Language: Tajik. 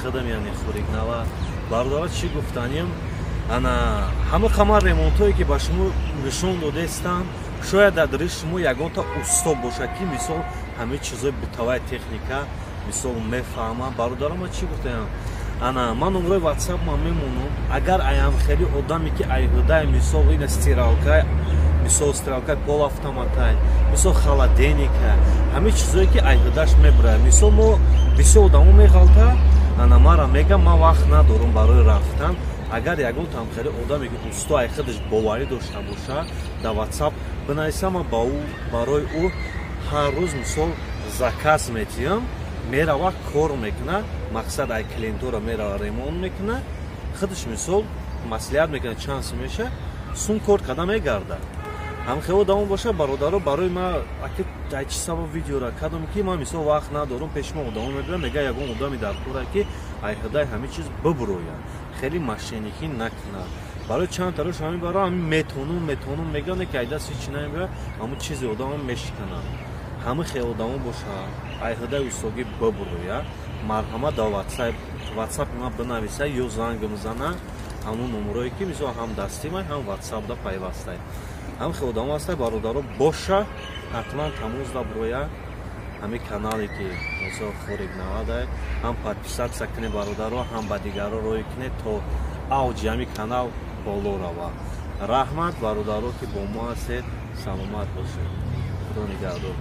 худам, яъне Хурик Навад. Бародаро, чӣ гуфтанем, ана ҳама қамар ремонтҳое, ки ба шумо нишон додестам, шояд дар дари шумо ягонта усто бошад, ки мисол ҳамаи чизои бытовая техника мисол мефаҳмам. Бародаро, ма чӣ гуфтаям, ана ман номрои ватсап ма мемонам. Агар аям хеле одаме, ки айҳудай, мисол ина стиралка, мисол стиралка полуавтоматай, мисол холодильника, ҳамаи чизое, ки айҳудаш мебурад, мисол мо бисёр одамо меғалта, ана мара мегам, ман вақт надорам барои рафтан. Агар ягон там хеле одаме, ки усто, ай худаш боварӣ дошта боша, дар ватсап бинависам, ман ба ӯ, барои ӯ ҳар рӯз мисол заказ метиҳам, мерава, кор мекуна, мақсад ай клиентора мерава, ремонт мекуна, худаш мисол маслиҳат мекуна, чанд сум меша, сум кор карда мегарда. Ҳам хеле одамо боша, бародаро, барои ма аки ай чӣ сабаб видеора кардам, ки ман мисол вақт надорам, пеши ма одамо мебиён, мега ягон одами дар кора, ки айҳудай ҳамин чиз бибурояд, хеле мошенникӣ накунад. Барои чанд тарош ҳамин баро ҳамин метонум мегӯянд, ки ай даст ҳеч намебиёяд, ҳамун чизи одамо мешиканад. Ҳама хел одамо боша, айҳудай устогӣ бибуроя, марҳамат, дар ватсапи ман бинависа ё зангм зана, ҳамун номерое, ки мисол ҳам дасти ман, ҳам ватсапда пайвастай. Ҳам хел одамо ҳастай, бародаро, боша, ҳатман тамоз да буроя. Ҳамин канале, ки мисол Хурик Навадай, ҳам подписаться кунед, бародаро, ҳам ба дигарро рой кунед, то авҷи ҳамин канал боло рава. Раҳмат, бародаро, ки бо мо ҳастед. Саломат бошед, Худо нигаҳдор.